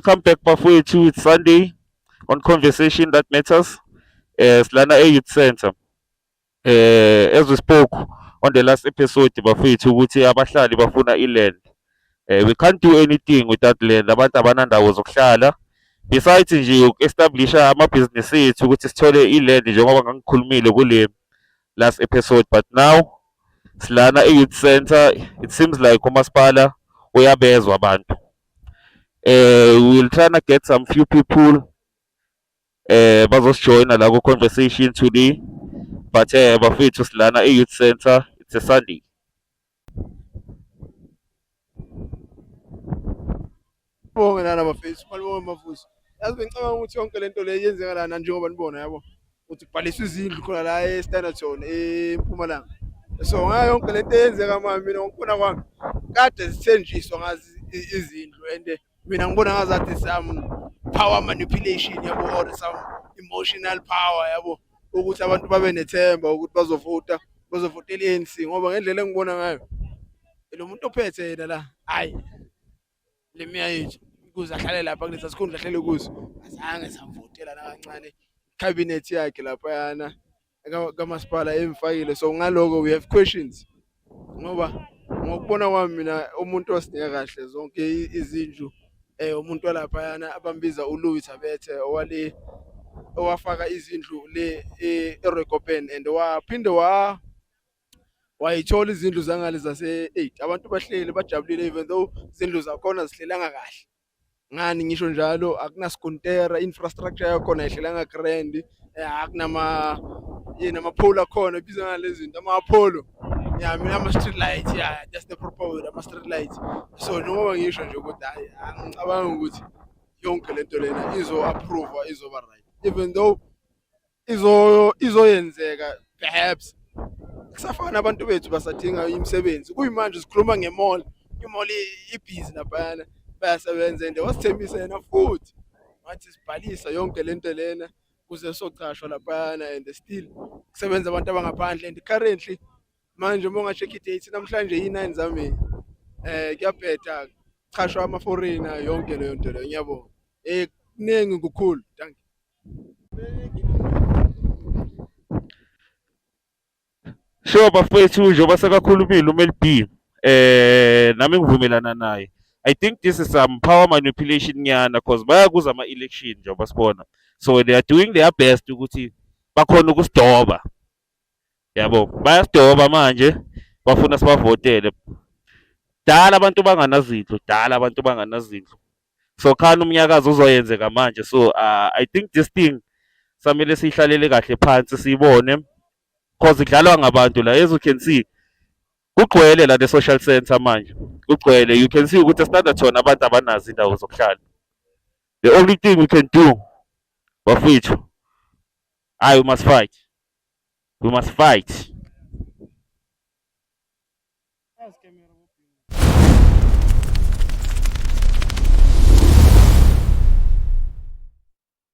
Welcome back bafowethu. It's Sunday on Conversation That Matters. Silana e-Youth Center. As we spoke on the last episode bafowethu ukuthi abahlali bafuna i-land. We can't do anything without land. Abantu abanandawo zokuhlala. Besides nje uku-establisha amabhizinisi ethu ukuthi sithole i-land njengoba ngangikhulumile kule last episode, but now silana e-Youth Center. It seems like umasipala uyabezwa abantu. We will try to get some few people bazosijoyina la ku-conversation today, but bafethu, silana e-Youth Center. It's a Sunday. Bonke nana bafethu, malibonge mavuso. Yazi bengicabanga ukuthi yonke lento le yenzeka lana njengoba nibona, yabo, ukuthi kubhaliswa izindlu khona la e-Standerton, eMpumalanga. So ngayo yonke lento eyenzeka manje, mina ngokubona kwami kade zithenjiswa ngazi izindlu and mina ngibona ngazathi some power manipulation, yabo, or some emotional power, yabo, ukuthi abantu babe nethemba ukuthi bazovota, bazovotela i-ANC, ngoba ngendlela engibona ngayo lo muntu ophethe yena la, hayi, le miya yethu ukuze ahlale lapha kulesa sikhundla ahlele kuso, azange samvotela nakancane. Cabinet yakhe laphayana kamasipala emfakile. So ngaloko we have questions, ngoba ngokubona kwami mina umuntu osinika kahle zonke izindlu umuntu walaphayana abambiza uLouis Thabethe, owale owafaka izindlu le eRoykoppen and waphinde wayithola izindlu zangale zase-8. Abantu bahleli bajabulile even though izindlu zakhona zihlelanga kahle. Ngani ngisho njalo? Akunasikontera, infrastructure yakhona ayihlelanga grand, akunama yini, amapholo akhona ibizwa ngale zinto, ama-apollo, ya mina, ama-street light, yeah, that's the proper word, ama-street light. So njengoba ngisho nje ukuthi hhayi, angicabangi ukuthi yonke lento lena izo-approve, izoba right, even though izoyenzeka perhaps. Kusafana abantu bethu basadinga imisebenzi. Kuyimanje sikhuluma nge-mall, i-mall ibhizi laphayana, bayasebenza and wasithembisa yena futhi wathi sibhalisa yonke lento lena kuze socashwa laphayana and still kusebenza abantu abangaphandle. And currently manje uma unga-check i-date namhlanje yi-9 zaMeyi, kuyabheda, chashwa ama-foreigner, yonke leyo nto leyo. Ngiyabonga, kuningi kukhulu, thank you. Sure bafethu, njengoba sekakhulumile uMel B, nami ngivumelana naye. I think this is some power manipulation nyana because bayakuza ama-election njengoba sibona. So they are doing their best ukuthi bakhona ukusidoba. Yabo, bayasidoba manje, bafuna sibavotele. Dala abantu banganazindlu, dala abantu banganazindlu. So khani umnyakazo uzoyenzeka manje. So I think this thing samele siyihlalele kahle phansi siyibone 'cause kudlalwa ngabantu la. As you can see, kugcwele la le social center manje, kugcwele. You can see ukuthi eStanderton abantu abanazo indawo zokuhlala. The only thing we can do bafethu, hayi, we must fight, we must fight.